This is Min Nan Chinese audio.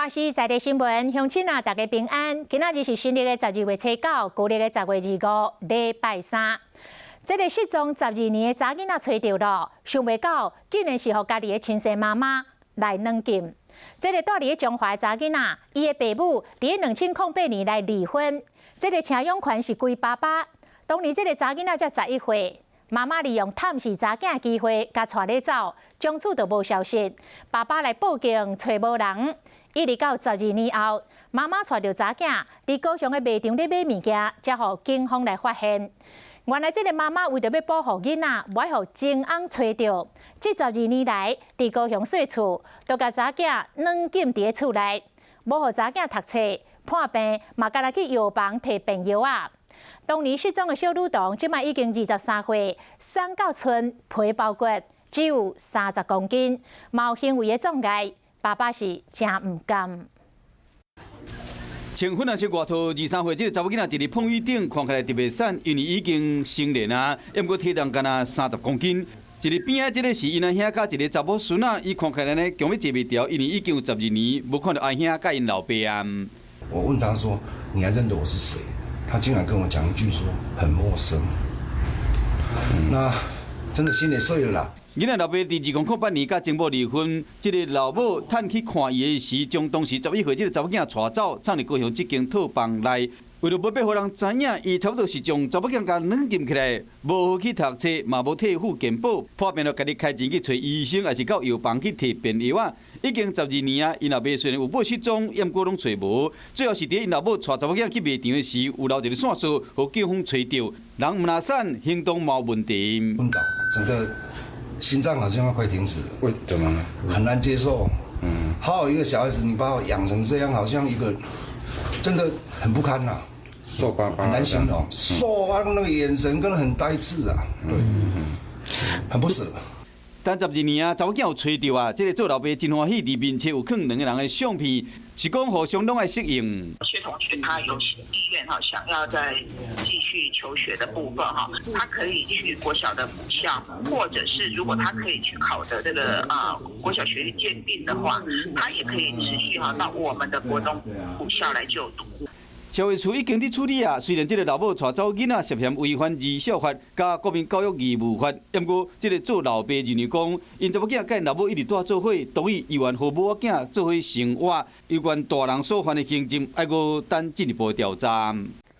華視在地新聞，鄉親啊，大家平安。今仔日是新曆的12月初9，舊曆的10月25，禮拜三。這个失蹤十二年的查囡仔揣著囉，想袂到竟然是予家己的親生媽媽來軟禁。這个蹛佇咧彰化的查囡仔，伊的爸母佇2008年來離婚，這个領養權是歸爸爸。當年這个查囡仔才11歲，媽媽利用探視查囝的機會，共帶咧走，從此就無消息。爸爸來報警，揣無人。一直到十二年後，媽媽帶著查囝佇高雄的賣場咧買物件，才予警方來發現。原來這个媽媽為著欲保護囡仔，無愛予情翁揣著，這十二年來，佇高雄細厝都共查囝軟禁佇咧厝內，無予查囝讀冊，破病嘛干焦去藥房提便藥仔。當年失蹤的小女童，這擺已經23歲，瘦到賰皮包骨，只有30公斤，嘛有行為的障礙。爸爸是誠毋甘。穿粉紅色外套，23歲，這个查某囡仔佇咧膨椅頂，看起來特別瘦，因為已經成年啊，毋過體重干焦30公斤。佇咧邊仔這个是𪜶阿兄佮一个查某孫仔，伊看起來呢，強欲坐袂牢，因為已經有十二年無看著阿兄佮𪜶老爸啊。我問他說：你還認得我是誰？他竟然跟我講一句說很陌生。那真的心也碎了啦。囡仔老爸佇2008年佮前某離婚，這个老母趁去看伊的時，將當時11歲這个查某囝帶走，藏佇高雄這間套房內。為著無欲予人知影，伊差不多是將查某囝共軟禁起來，無予去讀冊，嘛無替付健保，破病就家己開錢去揣醫生，抑是到藥房去提便藥仔。已經十二年啊，𪜶老爸雖然有報失蹤，毋過攏揣無。最後是佇𪜶老母帶查某囝去賣場的時，有留一个線索，予警方揣著。人毋若瘦，行動嘛有問題。昏倒，整個心臟好像要快停止了。為怎麼？很難接受。好好一個小孩子，你把我養成這樣，好像一個真的很不堪吶。瘦巴巴，很難形容。瘦啊，那個眼神跟很呆滯啊，對，很不捨。等十二年啊，查某囝有揣著啊，這个做老爸真歡喜，佇面冊有囥兩个人的相片，是講互相攏愛適應。謝同學他有意願哈，想要再繼續求學的部分哈，他可以去國小的補校，或者是如果他可以去考的這個啊國小學歷鑑定的話，他也可以持續哈到我們的國中補校來就讀。社會處已經佇處理啊，雖然這个老母帶走囡仔涉嫌違反兒少法佮國民教育義務法，毋過這个做老爸認為講，𪜶查某囝佮𪜶老母一直蹛做伙，同意猶原予母仔囝做伙生活，有關大人所犯的行徑，猶閣等進一步調查。